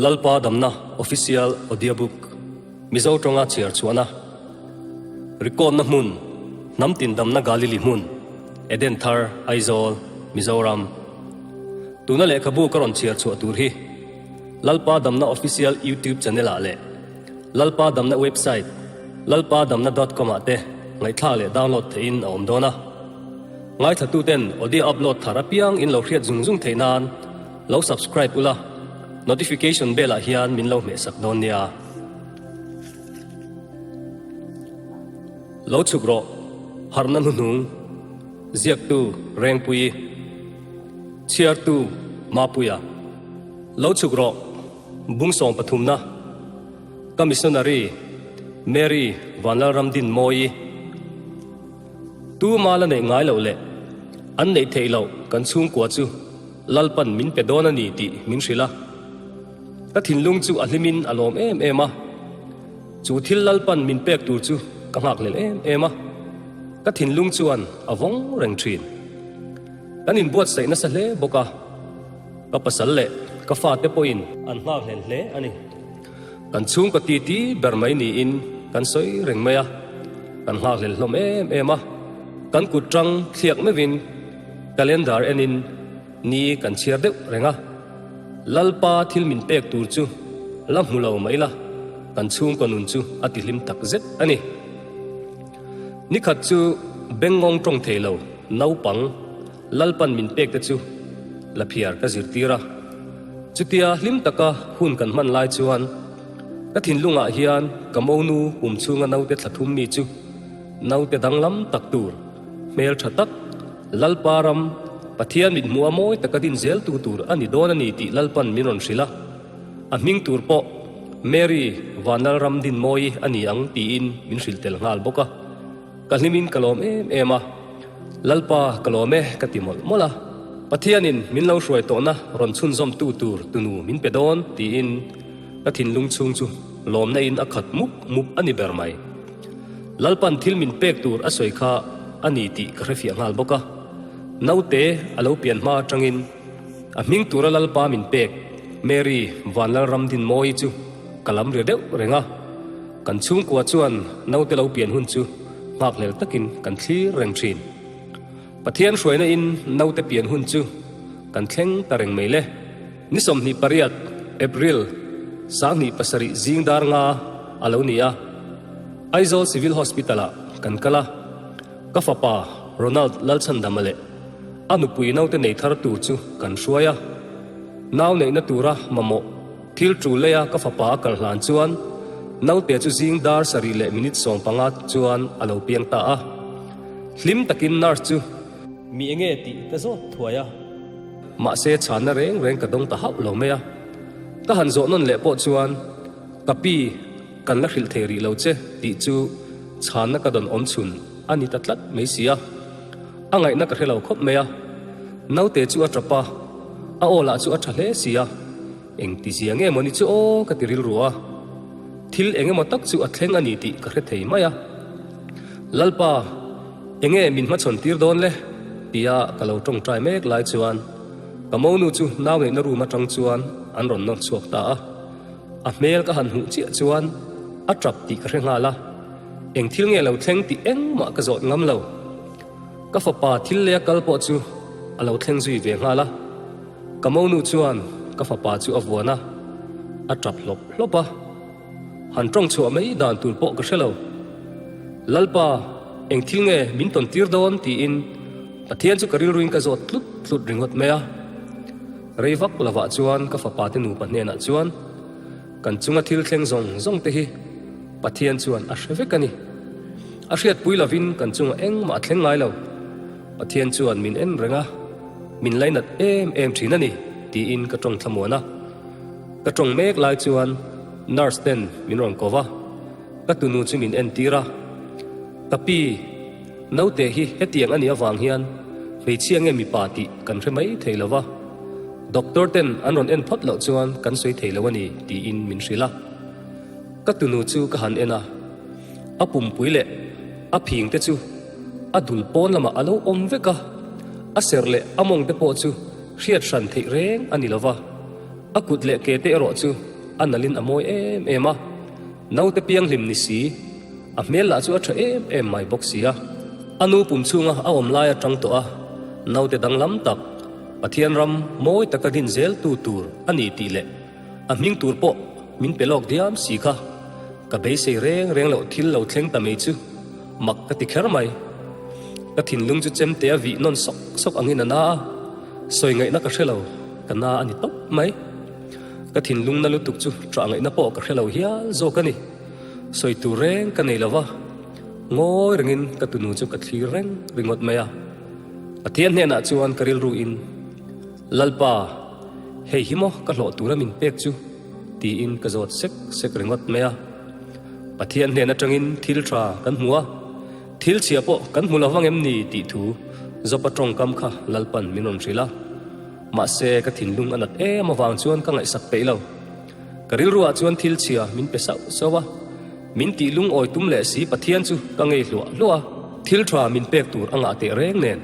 Lalpa Damna Official Audiobook Mizo tawnga chhiar chhuahna Record-na hmun Hnam tin damna Galili hmun Eden Thar Aizawl Mizoram Tuna lehkhabu ka rawn chhiar chhuah tur hi Lalpa Damna Official YouTube channel ah leh Lalpa Damna website lalpadamna dot com ah te ngaihthlak leh download theihin a awm dawn a. Ngaithlatuten audio upload thar apiang in lo hriat zung zung theih nan lo subscribe ula, notification bell ah hian min lo hmehsak dawn nia. Lo chhuk rawh, harhna hnuhnung, ziaktu Rengpuii, chhiartu Mapuia. Lo chhuk rawh, bung sawm pathumna, ka missionary Mary Vanlalramdinmawii. Tu mala neih ngai loh leh an neih theih loh kan chhungkua chu Lalpan min pe dawn a ni tih min hrilh a. Ka thinlung chu a hlimin a lawm em em a. Chu thil Lalpan min pek tur chu ka nghakhlel em em a. Ka thinlung chuan a vawng reng thin. Kan inbuatsaih nasa hle bawk a. Ka pasal leh ka fate pawhin an nghakhlel hle a ni. Kan chhungkaw titi ber mai niin kan sawi reng mai a, kan nghakhlel hlawm em em a. Kan kut tang thliak meuhin calendar enin ni kan chhiar deuh reng a. Lalpa thil min pek tur chu la hmu lo mai la, kan chhungkaw nun chu a tihlim tak zet a ni. Nikhat chu bengngawng tawng thei lo naupang Lalpan min pek te chu la phiar ka zirtir a. Chutia hlim taka hun kan hman lai chuan ka thinlungah hian ka monu pum chhunga naute thla thum mi chu naute danglam tak tur, hmel tha tak, Lalpa ram, Pathian mithmuha mawi taka din zel tu tur a ni dawn a ni tih Lalpan min rawn hrilh a. A hming tur pawh Mary Vanlalram Dinmawii a ni ang tiin min hrilh tel nghal bawk a. Ka hlimin ka lawm em em a, Lalpa ka lawm e ka ti mawlh mawlh a. Pathianin min lo hruai tawhna rawn chhunzawmtu tur tunu min pe dawn tiin ka thinlung chhung chu lawmna in a khat mup mup a ni ber mai. Lalpan thil min pek tur a sawi kha a ni tih ka hrefiah nghal bawk a. Naute a lo pian hma atangin a hming tura Lalpa min pek Mary Vanlalramdinmawii chu ka lam ri deuh reng a. Kan chhungkua chuan naute lo pian hun chu nghakhlel takin kan thlir reng thin. Pathian hruaina in naute pian hun chu kan thleng ta reng mai le. Ni 28, April, 2007 zing dar nga a lo ni a, Aizawl Civil Hospital ah kan kal a, ka fapa Ronald Lalchhandama leh a nupui naute nei thar tur chu kan hruai a, nau neihna tura mamawh, Thil tul leia ka fapa a kal hlan chuan naute chu zing dar sarih leh minute 15 chuan a lo piang ta a. Hlim takin nurse chu. Mi enge tih ka zawt thuai a. Mahse chhanna reng reng ka dawng ta hauh lo mai a. Ka han zawh nawn leh pawh chuan ka pi kan la hrilh thei rih lo che tih chu chhanna ka dawn awm chhun a ni ta tlat mai si a. A ngaihna ka hre lo khawp mai a. Naute chu a tap a, a aw lah chu a tha hle si a. Engti zia nge mawni chu aw ka ti rilru a, thil eng emaw tak chu a thleng a ni tih ka hre thei mai a. Lalpa, enge min hmachhawn tir dawn le? tia ka lo tawngtai mek lai chuan ka monu chu nau neihna room atang chuan an rawn nawr chhuak ta a. A hmel ka han hmuh chiah chuan a tap tih ka hre nghal a, eng thil nge lo thleng tih engmah ka zawt ngam lo. Ka fapa thil leh a kal pawh chu a lo thleng zui ve nghal a. Ka monu chuan ka fapa chu a vuan a, a tap hlawp hlawp a. Han tawng chhuah mai dan tur pawh ka hre lo. Lalpa, eng thil nge min tawn tir dawn tiin Pathian chu ka rilruin ka zawt tlut tlut ringawt mai a. Rei vak lovah chuan ka fapa te nupa hnenah chuan kan chunga thil thleng zawng zawng te hi Pathian chuan a hre vek a ni. A hriatpui lovin kan chungah engmah a thleng ngai lo. Pathian chuan min en reng a, min lainat em em thin a ni, tiin ka tawng thlamuan a. Ka tawng mek lai chuan nurse ten min rawn ko va, ka tunu chu min entir a. Ka pi, naute hi hetiang a nih avang hian hmeichhia nge mipa tih kan hre mai thei lo va, doctor ten an rawn en phawt loh chuan kan sawi thei lo a ni, tiin min hrilh a. Ka tunu chu ka han en a, a pumpui leh a phing te chu a dul pawn lamah a lo awm vek a, a serh leh a mawng te pawh chu hriat hran theih reng a ni lo va, a kut leh ke te erawh chu a nalhin a mawi em em a, naute pianghlim ni si, a hmel lah chu a tha em em mai bawk si a. A nu pum chhunga a awm lai atang tawh a, naute danglam tak, Pathian ram mawi taka din zel tu tur a ni tih leh a hming tur pawh min pe lawk diam si kha ka beisei reng reng loh thil lo thleng ta mai chu mak ka ti kher mai. Ka thinlung chu chemte a vih nawn sawk sawk angin a na a, sawi ngaihna ka hre lo, ka na a ni tawp mai. Ka thinlung na lutuk chu ṭah ngaihna pawh ka hre lo hial zawk a ni. Sawi tur reng ka nei lo va, ngawi rengin ka tunu chu ka thlir reng ringawt mai a. Pathian hnenah chuan ka rilru in, Lalpa, hei hi maw ka hlawh tura min pek chu? tiin ka zawt sek sek ringawt mai a. Pathian hnen atangin thil tha kan hmu a, thil chhia pawh kan hmu lo vang em ni tih thu Jopa tawngkam kha Lalpan min rawn hrilh a. Mahse ka thinlung a nat em avang chuan ka ngaihsak peih lo. Ka rilruah chuan thil chhia min pe sauh sauh a, min tih lungawi tum leh si Pathian chu ka ngei hluah hluah a, thil tha min pek tur a ngah teh reng nen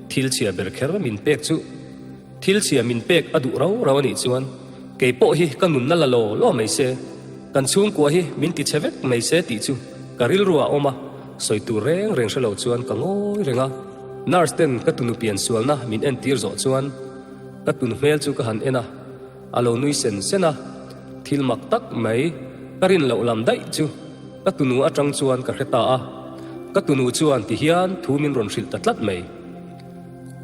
thil chhia ber kher min pek chu thil chhia min pek a duh rau rau a nih chuan kei pawh hi ka nunna la law law mai se, kan chhungkua hi min ti chhe vek mai se tih chu ka rilruah a awm a, sawi tur reng reng hre lo chuan ka ngawi reng a. Nurse ten ka tunu piansualna min entir zawh chuan ka tunu hmel chu ka han en a. A lo nui sen sen a, thil mak tak mai ka rin loh lam daih chu ka tunu atang chuan ka hre ta a, ka tunu chuan ti hian thu min rawn hrilh ta tlat mai.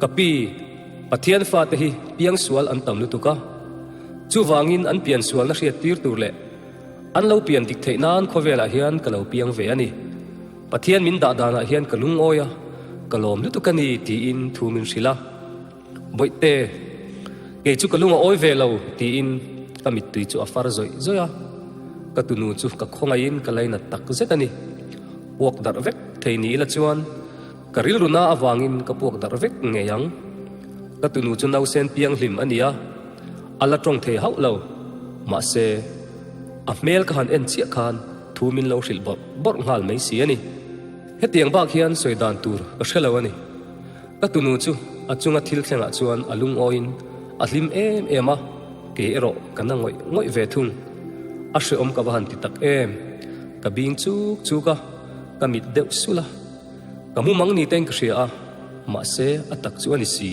Ka pi, Pathian fate hi piangsual an tam lutuk a, chuvangin an piansualna hriat tir tur leh an lo pian dik theih nan khawvelah hian ka lo piang ve a ni. Pathian min dah danah hian ka lungawi a, ka lawm lutuk a ni tiin thu min hrilh a. Bawihte, kei chu ka lung a awi ve lo, tiin ka mittui chu a far zawih zawih a. Ka tunu chu ka khawngaihin ka lainat tak zet a ni. Puak darh vek thei ni ila chuan ka rilru na avangin ka puak darh vek ngei ang. Ka tunu chu nausen pianghlim a ni a, a la tawng thei hauh lo. Mahse, a hmel ka han en chiah khan thu min lo hrilh bawrh bawrh nghal mai si a ni. Hetiang bak hian sawi dan tur ka hre lo a ni. Ka tunu chu a chunga thil thlengah chuan a lungawiin a hlim em em a, kei erawh ka na ngawih ngawih ve thung. A hrehawm ka va han ti tak em! Ka bing chuk chuk a, ka mit deuh sulh a. Ka mumang ni tein ka hria a, mahse a tak chu a ni si.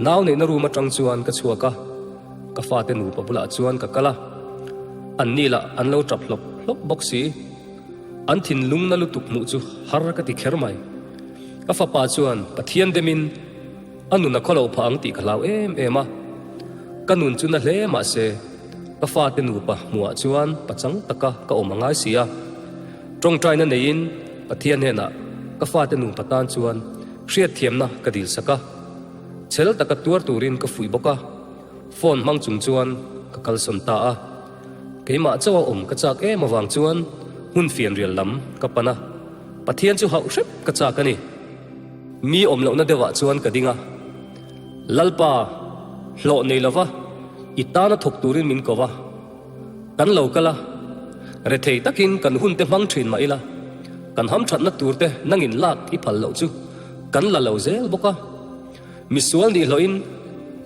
Nau neihna room atang chuan ka chhuak a, ka fate nupa bulah chuan ka kal a. Anni lah an lo tap hlawp hlawp bawk si. An thinlung na lutuk hmuh chu har ka ti kher mai. Ka fapa chuan Pathian demin a nun a khawlo phah ang tih ka hlau em em a. Ka nun chu na hle mah se ka fate nupa hmuhah chuan pachang taka ka awm a ngai si a. Tawngtaina neiin Pathian hnenah ka fate nupa tan chuan hriatthiamna ka dilsak a. Chhel taka tuar turin ka fuih bawk a. Phone hmang chung chuan ka kalsawn ta a. Keimah chauh a awm ka chak em avang chuan hmun fianrial lam ka pan a, Pathian chu hauh hrep ka chak a ni. Mi awm lohna deuhah chuan ka ding a, Lalpa, hlawh nei lova i tana thawk turin min ko va, kan lo kal a, rethei takin kan hunte hmang thin mah ila, kan hamthatna turte nangin lak i phal loh chu kan la lo zel bawk a. Misual nih hlawhin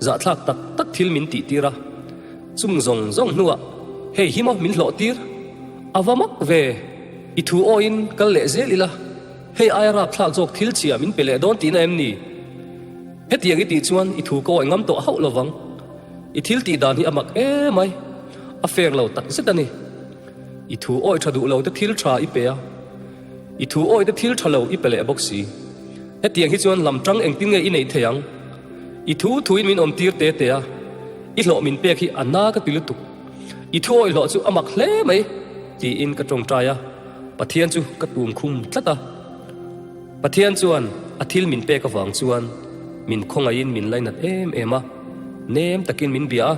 zahthlak tak tak thil min tih tir a, chung zawng zawng hnuah hei hi maw min hlawh tir? A va mak ve, i thu awiin kal leh zel ila, hei aia rapthlak zawk thil chhia min pe leh dawn tihna em ni? Hetiang i tih chuan i thu ka awi ngam tawh hauh lovang, i thil tih dan hi a mak emai, a fair lo tak zet a ni. I thu awi tha duh lo te thil tha i pe a, i thu awi te thil tha lo i pe leh bawk si. Hetiang hi chuan lam tang engtin nge i neih thei ang? I thu thuin min awm tir te te a, i hlawh min pek hi a na ka ti lutuk. I thu awih hlawh chu a mak hle mai, tiin ka tawngtai a, Pathian chu ka tum khum tlat a. Pathian chuan a thil min pek avang chuan min khawngaihin min lainat em em a, nem takin min bia a.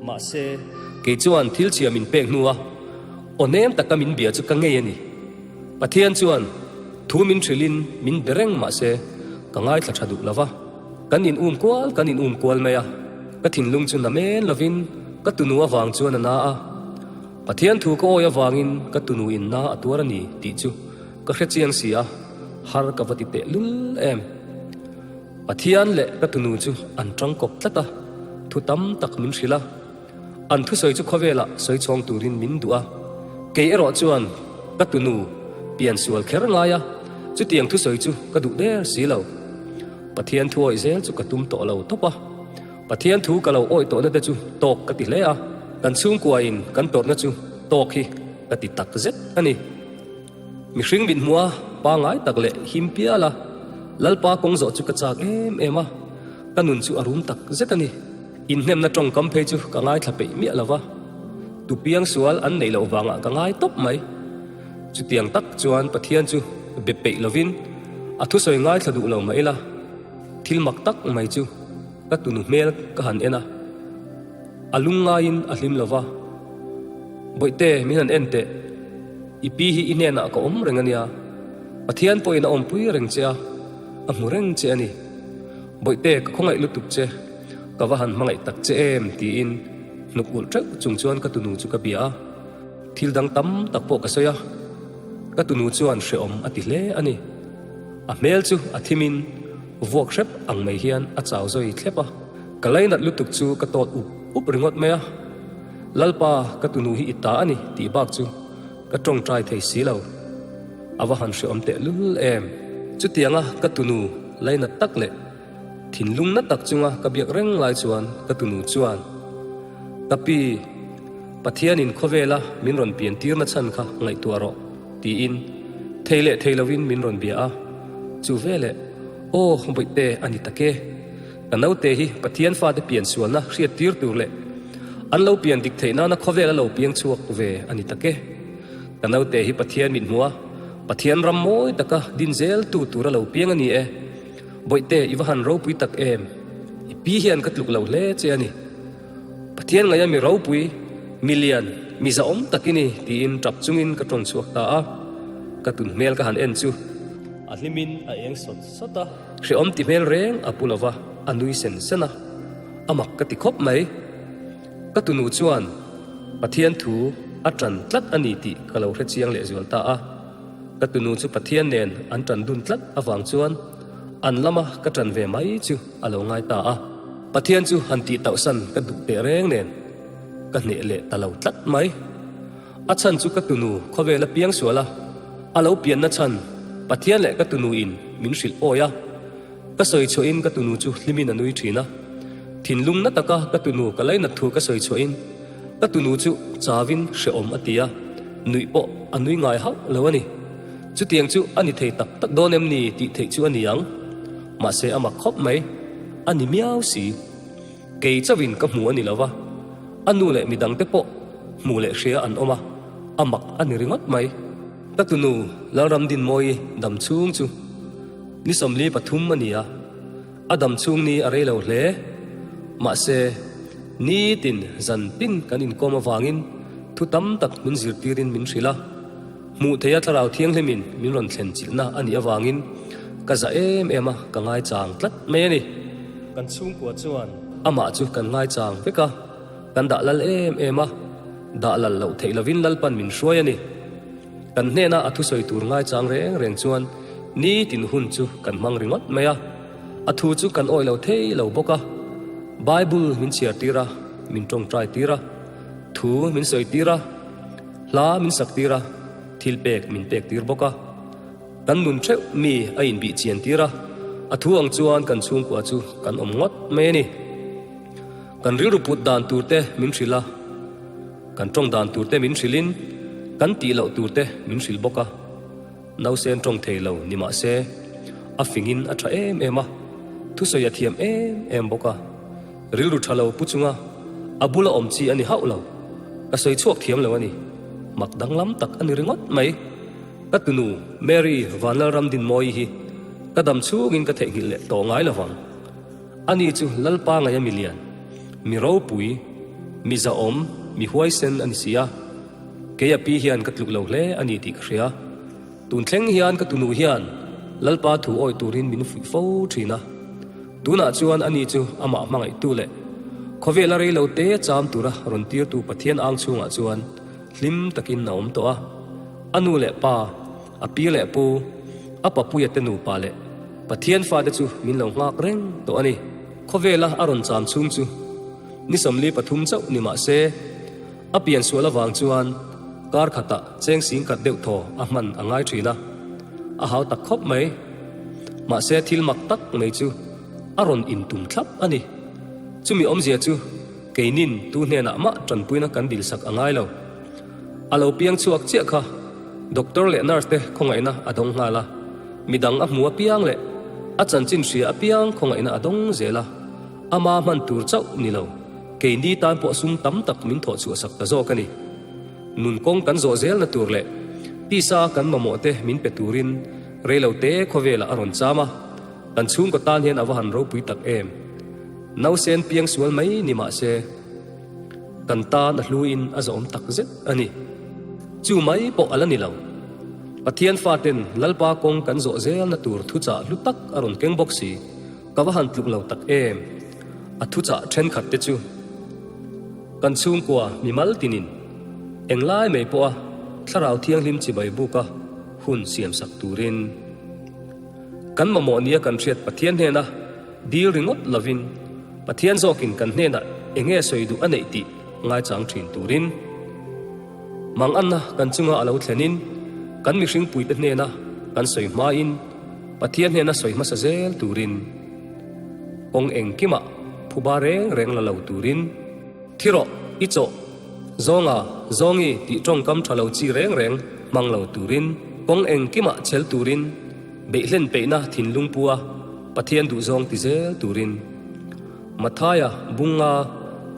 Mahse, kei chuan thil chhia min pek hnua aw nem taka min bia chu ka ngei a ni. Pathian chuan thu min hrilhin min be reng mah se ka ngaithla tha duh lo va, kan in um kual kan in um kual mai a, ka thinlung chu na men lovin ka tunu avang chuan a na a, Pathian thu ka awi avangin ka tunu in na a tuar a ni tih chu ka hre chiang si a, har ka va ti teh lul em. Pathian leh ka tunu chu an tangkawp tlat a, thu tam tak min hrilh a. An thusawi chu khawvelah sawi chhawng turin min duh a, kei erawh chuan ka tunu pian sual kher ngai a, chutiang thusawi chu ka duh der si lo. Pathian thu awih zel chu ka tum tawh lo tawp a, Pathian thu ka lo awih tawhna te chu tawk ka ti hle a, kan chhungkuain kan tawrhna chu tawk hi ka ti tak zet a ni. Mihring mit hmua pangai tak leh him pial a, Lalpa kawng zawh chu ka chak em em a, ka nun chu a rum tak zet a ni. Inhnemna tawngkam phei chu ka ngaithla peih miah lo va, tu piang sual an neih loh vangah ka ngai tawp mai. Chutiang tak chuan Pathian chu be peih lovin a thusawi ngaithla duh lo mah ila, thil mak tak mai chu ka tunu hmel ka han en a, a lungngaiin a hlim lo va, Bawihte, min han en teh, i pi hi i hnenah ka awm reng a nia, Pathian pawhin a awmpui reng che a, a hmu reng che a ni. Bawihte, ka khawngaih lutuk che. Ka va han hmangaih tak che em? tiin hnuk ulh teuh chung chuan ka tunu chu ka bia a, thil dang tam tak pawh ka sawi a, ka tunu chuan hrehawm a ti hle a ni. A hmel chu a thimin vuak hrep ang mai hian a chau zawi thlep a, ka lainat lutuk chu ka tawt up up ringawt mai a, Lalpa ka tunu hi i ta a ni tih bak chu ka tawngtai thei si lo. A va han hrehawm tehlul em? Chutianga ka tunu lainat tak leh Thinlung na tak chunga ka biak reng lai chuan ka tunu chuan, Ka pi, Pathianin khawvela min rawn pian tirna chhan kha ngaihtuah rawh, tiin thei leh thei lovin min rawn bia a. Chu veleh, Aw, bawihte a ni tak e. Ka naute hi Pathian fate pian sualna hriat tir tur leh an lo pian dik theih nana khawvela lo piang chhuak ve a ni tak e. Ka naute hi Pathian mithmuh a, Pathian ram mawi taka din zel tu tura lo piang a ni e. Bawihte, i va han ropui tak em? I pi hian ka tluk lo hle che a ni. Pathian ngaia mi ropui, mi lian, mi zahawm tak i ni, tiin tap chungin ka tawng chhuak ta a. Ka tun hmel ka han en chu. A hlimin a eng sawt sawt a. Hrehawm ti hmel reng a pu lova, a nui sen sen a. A mak ka ti khawp mai. Ka tunu chuan Pathian thu a tan tlat a ni tih ka lo hrechiang lehzual ta a. Ka tunu chu Pathian nen an tan dun tlat avang chuan an lama ka tan ve mai chu a lo ngai ta a. Pathian chu han tih tauhsan ka duh teh reng nen ka hneh leh ta lo tlat mai. A chhan chu ka tunu khawvel a piang sual a, a lo pianna chhan Pathian leh ka tunu in min hrilh awi a. Ka sawi chhuahin ka tunu chu hlimin a nui thin a. Thinlung na taka ka tunu ka lainat thu ka sawi chhuahin ka tunu chu chauin hrehawm a ti a, nuih pawh a nui ngai hauh lo a ni. Chutiang chu a ni thei tak tak dawn em ni tih theih chu a ni ang. Mahse a mak khawp mai. A ni miau si. Kei chauhin ka hmu a ni lo va, a nu leh midangte pawh hmu leh hria an awm a, a mak a ni ringawt mai. Ka tunu Lalramdinmawii dam chhung chu Ni 43 a ni a, a dam chhung ni a rei lo hle. Mahse, nitin zan tin kan inkawm avangin thu tam tak min zirtirin min hrilh a. Hmuh theiha Thlarau Thianghlimin min rawn thlen chilhna a nih avangin ka za em em a, ka ngaichang tlat mai a ni. Kan chhungkua chuan amah chu kan ngaichang vek a, kan dah lal em em a, dah lal loh theih lovin Lalpan min hruai a ni. Kan hnena a thusawi tur ngaichang reng reng chuan nitin hun chu kan hmang ringawt mai a, a thu chu kan awih lo thei lo bawk a. Bible min chhiar tir a, min tawngtai tir a, thu min sawi tir a, hla min sak tir a, thil pek min pek tir bawk a. Kan nun theuh mi a inbih chian tir a, a thu ang chuan kan chhungkua chu kan awm ngawt mai a ni. Kan rilru put dan tur te min hrilh a. Kan tawng dan tur te min hrilhin kan tih loh tur te min hrilh bawk a, nausen tawng thei lo ni mah se a fingin a tha em em a, thusawi a thiam em em bawk a, rilru tha lo pu chunga a bula awm chi a ni hauh lo, ka sawi chhuak thiam lo a ni, mak danglam tak a ni ringawt mai. Ka tunu Mary Vanlalramdinmawii hi ka dam chhungin ka theihnghilh leh tawh ngai lovang. Ani chu Lalpa ngaia mi lian, mi ropui, mi zahawm, mi huaisen a ni si a. Kei a pi hian ka tluk lo hle a ni tih ka hria. Tun thleng hian ka tunu hian Lalpa thu awih turin min fuih fo thin a. Tunah chuan ani chu amah hmangaihtu leh khawvela rei lo te cham tura rawn tirtu Pathian ang chhungah chuan hlim takin a awm tawh a. A nu leh pa, a pi leh pu, a papuia te nupa leh Pathian fate chu min lo nghak reng tawh a ni. Khawvela a rawn cham chhung chu. Ni 43 chauh ni mah se, a pian sual avang chuan kar khatah cheng sing khat deuh thaw a hman a ngai thin a, a hau tak khawp mai. Mahse thil mak tak mai chu a rawn intum thlap a ni. Chumi awmzia chu keinin tu hnenah mah tanpuina kan dilsak a ngai lo. A lo piang chhuak chiah kha doctor leh nurse te khawngaihna a dawng nghal a, midang a hmu apiang leh a chanchin hria apiang khawngaihna a dawng zel a, ama hman tur chauh ni lo, keini tan pawh sum tam tak min thawh chhuah sak ta zawk a ni. Nun kawng kan zawh zelna tur leh tisa kan mamawh te min pe turin reilote khawvelah a rawn cham a, kan chhungkaw tan hian a va han ropui tak em. Nausen piang sual mai ni mah se, Kan tan a hluin a zawm tak zet a ni. Chu mai pawh a la ni lo. Pathian faten Lalpa kawng kan zawh zelna tur thuchah hlu tak a rawn keng bawk si. Ka va han tluk lo tak em! A thuchah thenkhat te chu kan chhungkua mimal tinin englai mai pawha Thlarau Thianghlim chibai buka hun siamsak turin kan mamawh nia kan hriat Pathian hnena Dil ringawt lovin Pathian zawkin kan hnenah eng nge sawi duh a neih tih ngaichang thin turin Manganna kan chunga a lo thlenin kan mihring puite hnena kan sawi hmain Pathian hnena sawi hmasa zel turin kawng engkimah phuba reng reng la lo turin Thi rawh, i chawh, zawnga, zawngi tih tawngkam tha lo chi reng reng hmang lo turin kawng engkimah chhel turin Beihlen peihna thinlung pua Pathian duhzawng ti zel turin Mathaia bunga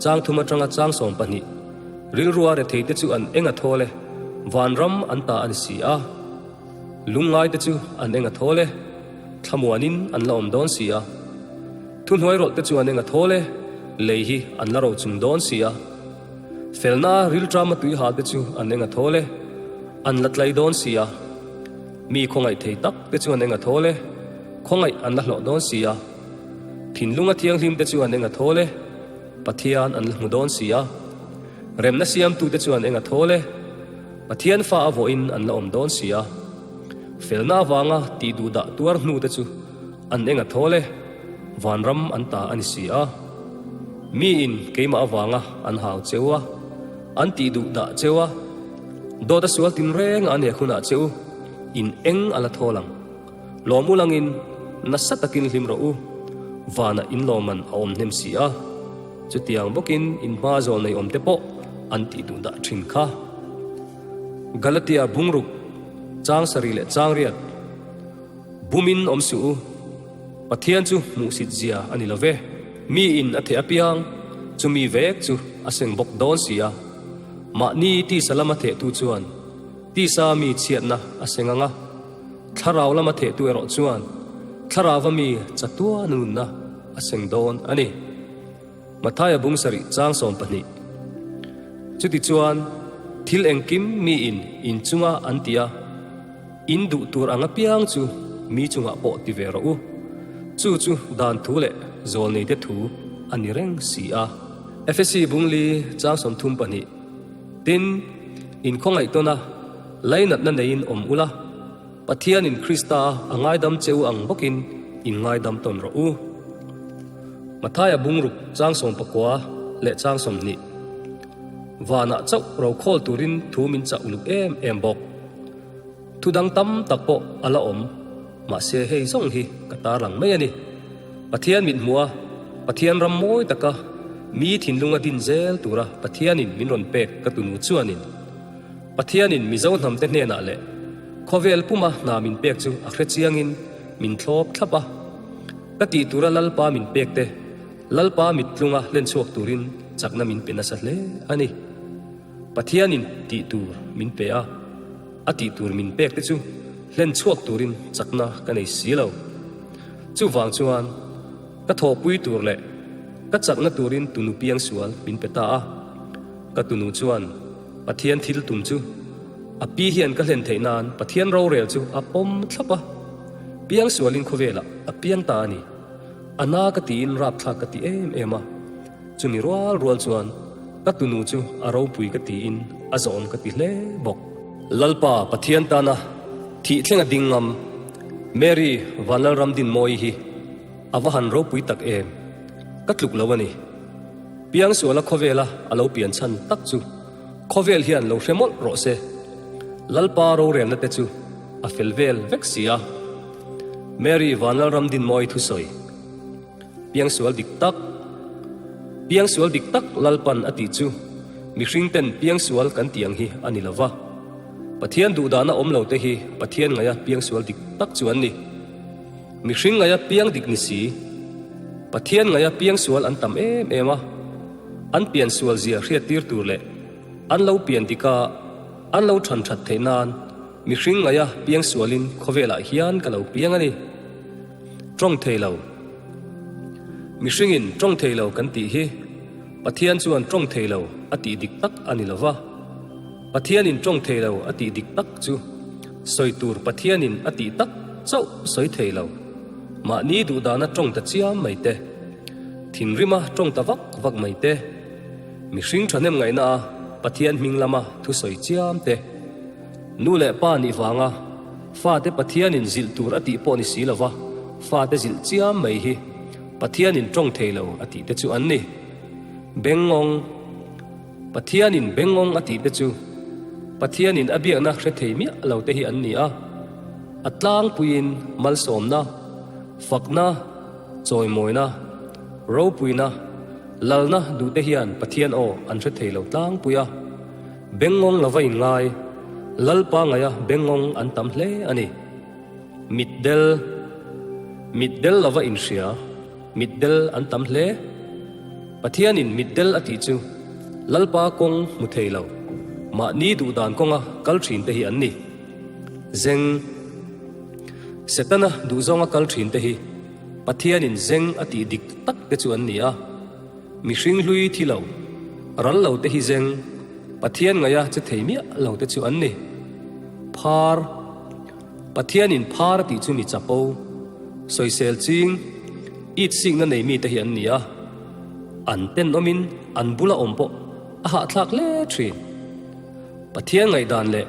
chang thum atanga chang 12 rilrua retheite chu an eng a thawl e, vanram an ta a ni si a, lungngaite chu an eng a thawl e, thlamuanin an la awm dawn si a, thuhnuairawlhte chu an eng a thawl e, lei hi an la rochung dawn si a, felna rilṭama tuihalte chu an eng a thawl e, an la tlai dawn si a. Mi khawngaih thei tak te chuan eng a thawl e, khawngaih an la hlawh dawn si a. Thinlunga thianghlim te chuan eng a thawl e, Pathian an la hmu dawn si a. Remna siamtu te chuan eng a thawl e, Pathian fa a vawhin an la awm dawn si a. Felna avanga tih duh dah tuar hnu te chu an eng a thawl e, vanram an ta a ni si a. Miin keimah avanga an hau cheu a, an tih duh dah cheu a. Dawt a sual tinreng a nek hunah che u, in eng a la thawl ang. Lawm u langin nasa takin hlim rawh u, vanah in lawman a awm hnem si a. Chutiang bawkin in hma zawl nei awmte pawh an tih duh dah thin kha. Galatia bungruk, chang sarih leh chang riat, Bumin awm suh u, Pathian chu hmuhsit zia a ni lo ve. Mi in a theh apiang, chumi vek chu a seng bawk dawn si a. Mahni tisa lama thehtu chuan tisa mi chhiatna a seng ang a, thlarau lama thehtu erawh chuan thlarauva mi chatuana nunna a seng dawn a ni. Mathaia bung sarih chang 12. Chutichuan, thil engkim miin in chunga an ti a, in duh tur ang apiang chu mi chungah pawh ti ve rawh u. Chu chu dan thu leh zawlneite thu a ni reng si a. Efesi bungli chang 32. Tin, inkhawngaih tawn a, lainatna neiin awm ula, Pathianin Krista a ngaidam che u ang bawkin in ngaidam tawn rawh u. Mathaia bungruk chang 19 leh chang 20. Vanah chauh rokhawl turin thu min chah uluk em em bawk. Thu dang tam tak pawh a la awm, mahse hei zawng hi ka tarlang mai a ni. Pathian mit hmuh a, Pathian ram mawi taka mi thinlunga din zel tura Pathianin min rawn pek ka tunu chuanin Pathianin Mizo hnamte hnenah leh khawvel puma hna min pek chu a hre chiangin min thlawp thlap a. Ka tih tura Lalpa min pek te, Lalpa mittlunga hlen chhuak turin chakna min pe nasa hle a ni. Pathianin tih tur min pe a, a tih tur min pek te chu hlen chhuak turin chakna ka nei si lo. Chuvang chuan ka thawhpui tur leh ka chakna turin tunu piangsual min pe ta a. Ka tunu chuan Pathian thil tum chu a pi hian ka hlen theih nan Pathian rorel chu a pawm thlap a. Piangsualin khawvelah a piang ta a ni. A na ka tiin rapthlak ka ti em em a. Chumi rual rual chuan ka tunu chu a ropui ka tiin a zawm ka ti hle bawk. Lalpa Pathian tana thih thlenga ding ngam Mary Vanlalramdinmawii hi a va han ropui tak em! Ka tluk lo a ni. Piangsuala khawvela a lo pian chhan tak chu khawvel hian lo hre mawlh rawh se. Lalpa rorelna te chu a fel vel vek si a. Mary Vanlalram Dinmawi thusawi. Piangsual dik tak Piangsual dik tak Lalpan a tih chu mihring ten piangsual kan tih ang hi a ni lo va. Pathian duhdahna awm lo te hi Pathian ngaia piangsual dik tak chu an ni. Mihring ngaia piang dik ni si, Pathian ngaia piangsual an tam em em a. An piansual zia hriattir tur leh an lo pian dika an lo than that theih nan mihring ngaia piangsualin khawvelah hian ka lo piang a ni. Tawng thei lo. Mihringin tawng thei lo kan tih hi Pathian chuan tawng thei lo a tih dik tak a ni lo va. Pathianin tawng thei lo a tih dik tak chu sawi tur Pathianin a tih tak chauh sawi thei lo. Mahni duhdana tawng ta chiam mai te, thinrima tawng ta vak vak mai te, mihring thahnem ngaihna a Pathian hming lama thusawi chiam te, Nu leh pa nih vanga fate Pathianin zilh tur a tih pawh ni si lova fate zilh chiam mai hi Pathianin tawng thei lo a tih te chu an ni. Bengngawng Pathianin bengngawng a tih te chu Pathianin a biakna hre thei miah lo te hi an ni a, a tlangpuiin malsawmna, fakna, chawimawina, ropuina, lalna duh te hian Pathian aw an hre thei lo tlangpui a. Bengngawng lova inngai, Lalpa ngaia bengngawng an tam hle a ni. Mitdel, Mitdel lova inhria, mitdel an tam hle. Pathianin mitdel a tih chu Lalpa kawng hmu thei lo, mahni duhdan kawnga kal thin te hi an ni. Zeng, Setana duhzawnga kal thin te hi Pathianin zeng a tih dik tak te chu an ni a. Mihring hlui thi lo, ral lo te hi zeng, Pathian ngaia che thei miah lo te chu an ni. Phar, Pathianin phar a tih chu mi chapo, sawisel ching, it sikna nei mi te hi an ni a, an tenawmin an bula awm pawh a hahthlak hle thin. Pathian ngaihdan leh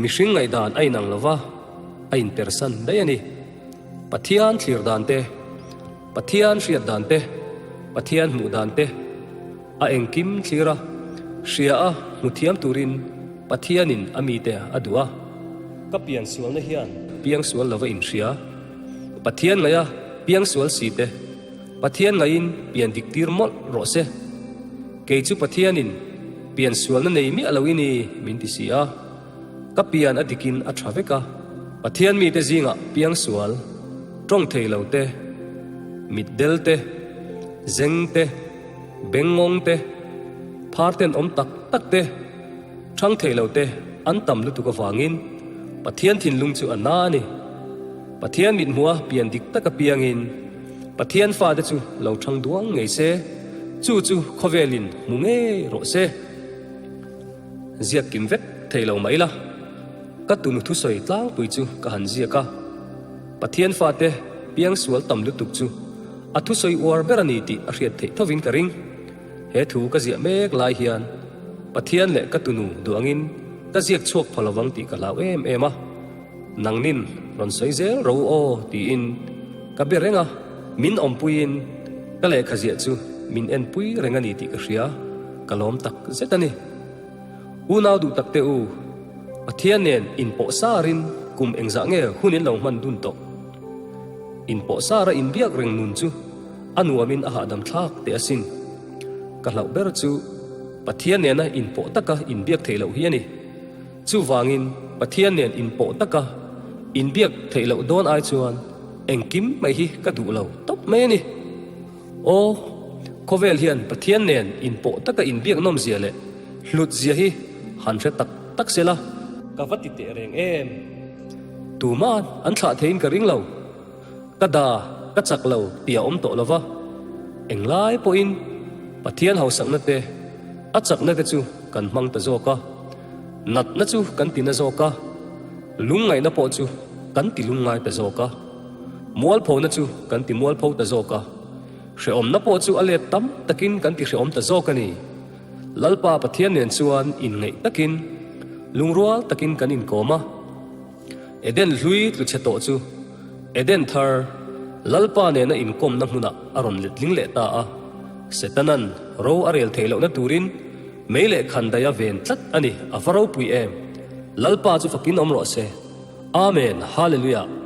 mihring ngaihdan a inang lo va, a inpersan daih a ni. Pathian thlir dan te, Pathian hriat dan te, Pathian hmuh dan te a engkim thlir a, hria a hmu thiam turin Pathianin a mite a duh a. Ka pian sualna hian piang sual lova inhria, Pathian ngaia piang sual si te, Pathian ngaiin pian dik tir mawlh rawh se. Kei chu Pathianin pian sualna nei miah lo i ni min ti si a. Ka pian a dikin a tha vek a, Pathian mite zingah piangsual, tawng thei lo te, mitdel te, zeng te, bengngawng te, phar ten awm tak tak te, thang thei lo te an tam lutuk avangin Pathian thinlung chu a na a ni. Pathian mithmuha pian dik taka piangin Pathian fate chu lo thang duang ngei se, chu chu khawvelin hmu ngei rawh se. Ziak kim vek thei lo mah ila, ka tunu thusawi tlangpui chu ka han ziak a. Pathian fate piang sual tam lutuk chu a thusawi uar ber a ni tih a hriat theih thovin ka ring. He thu ka ziah mek lai hian Pathian leh ka tunu duh angin ka ziak chhuak pha lovang tih ka hlau em em a. Nangnin rawn sawi zel ro aw tiin ka be reng a, min awmpuiin ka lehkha ziah chu min enpui reng a ni tih ka hria, ka lawm tak zet a ni. Unau duh tak teh u, Pathian nen inpawh sarin kum engzah nge hun in lo hman dun tawh? Inpawh sara inbiak reng nun chu a nuamin a hahdam thlak teh asin. Ka hlauh ber chu Pathian nena inpawh taka inbiak theih loh hi a ni. Chuvangin Pathian nen inpawh taka inbiak theih loh dawn ai chuan engkim mai hi ka duh lo tawp mai a ni. Aw, khawvel hian Pathian nen inpawh taka inbiak nawmzia leh hlutzia hi han hre tak tak se la. Ka va ti teh reng em? Tuma'n an thlah theiin ka ring lo. Ka da, ka chak lo tih a awm tawh lo va, englai pawhin Pathian hausakna te, a chakna te chu kan hmang ta zawk a, natna chu kan ti na zawk a, lungngaihna pawh chu kan ti lungngai ta zawk a, mualphona chu kan ti mualpho ta zawk a, hrehawmna pawh chu a let tam takin kan ti hrehawm ta zawk a ni. Lalpa Pathian nen chuan inngeih takin, lungrual takin kan inkawm a. Eden hlui tlu chhe tawh chu Eden thar Lalpa nena inkawmna hmunah a rawn letling leh ta a. Setanan ro a rel theih lohna turin mei leh khandaih a ven tlat a ni, a va ropui em! Lalpa chu fakin awm rawh se. Amen! Hallelujah!